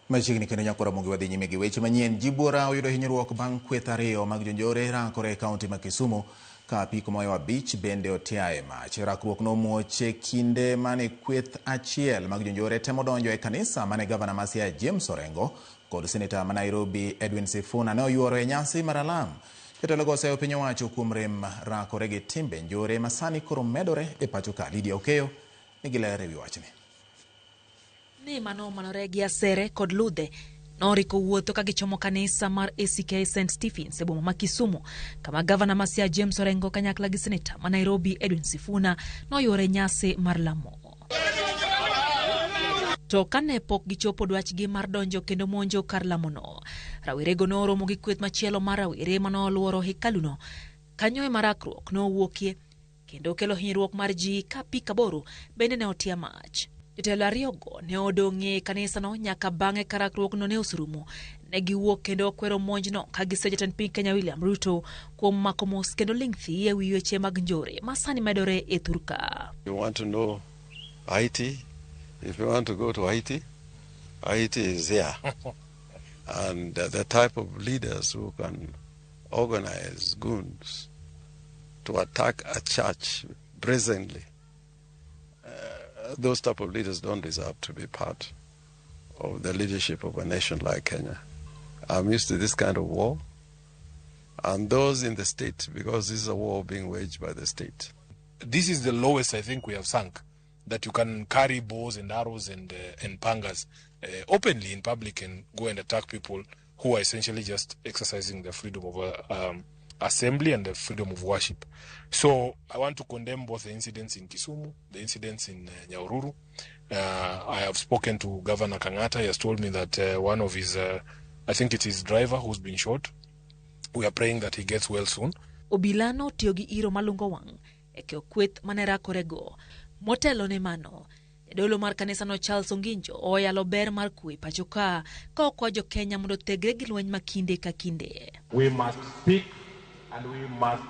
Machiegni kendo nyako Ramogi wadhi nyime gi weche manyien. Ji buora oyudo hinyruok bang' kweth ariyo mag jonjore rakore e kaunti ma Kisumu ka apiko mohewo 5 bende otiaye mach. Rakruok nomuoch e kinde mane kweth achiel mag jonjore temo donjo e kanisa mane gavana ma Siaya James Orengo kod seneta ma Nairobi Edwin Sifuna ne oyuoro e nyasi mar alam. Jotelo go oseyo piny owacho kuom rem rakore gi timbe njore ma sani koro medore e pacho ka. Lydia Okeyo nigi ler ewi wachni. Ne mano omanore gi asere kod ludhe noriko wuotho ka gichomo kanisa mar ACK St Stephens e boma ma Kisumu, kama gavana ma Siaya James Orengo kanyakla gi seneta ma Nairobi Edwin Sifuna noyuore nyasi mar lamo. To kane pok gichopo dwachgi mar donjo kendo monjo kar lamono, rawerego noromo gi kweth machielo mar rawere manoluoro hekaluno. Kanyo ema rakruok nowuokie kendo kelo hinyruok mar ji ka apiko 8 bende ne otia mach. Jotelo ariyogo ne odong' e kanisano nyaka bang'e ka rakruokno ne oserumo. Ne giwuok kendo kwero monjno ka giseyo jatend piny Kenya William Ruto kuom mako mos kendo ling' thi e wi weche mag njore ma sani medore e thurka. You want to know Haiti? If you want to go to Haiti, Haiti is here. And the type of leaders who can organize goons to attack a church brazenly, those type of leaders don't deserve to be part of the leadership of a nation like Kenya. I'm used to this kind of war, and those in the state, because this is a war being waged by the state. This is the lowest I think we have sunk, that you can carry bows and arrows and pangas openly in public and go and attack people who are essentially just exercising their freedom of assembly and the freedom of worship. So I want to condemn both the incidents in Kisumu, the incidents in Nyahururu. I have spoken to Governor Kang'ata. He has told me that one of his, I think it is driver who's been shot. We are praying that he gets well soon. Obila notiyo gi iro malungo wang' e keyo kweth mane rakorego. Motelo ne mano, jadolo mar kanisano Charles Onginjo oyalo ber mar kwe pacho ka ka okwayo jo Kenya mondo othegre gi lweny ma kinde ka kinde. We must speak and we must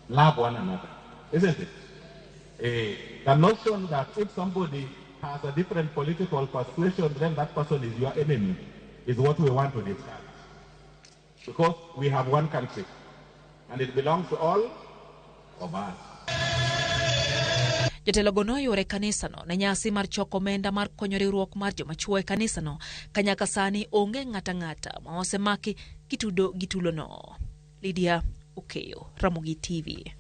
love one another, isn't it? The notion that if somebody has a different political persuasion, then that person is your enemy, is what we want to discuss. Because we have one country, and it belongs to all of us. Jotelo go noyuore kanisano ne nyasi mar choko omenda mar konyo riwruok mar joma chuo e kanisano ka nyaka sani onge ng'ata ng'ata ma osemaki kitudo gi tulono. Lydia Okeyo, Ramogi TV.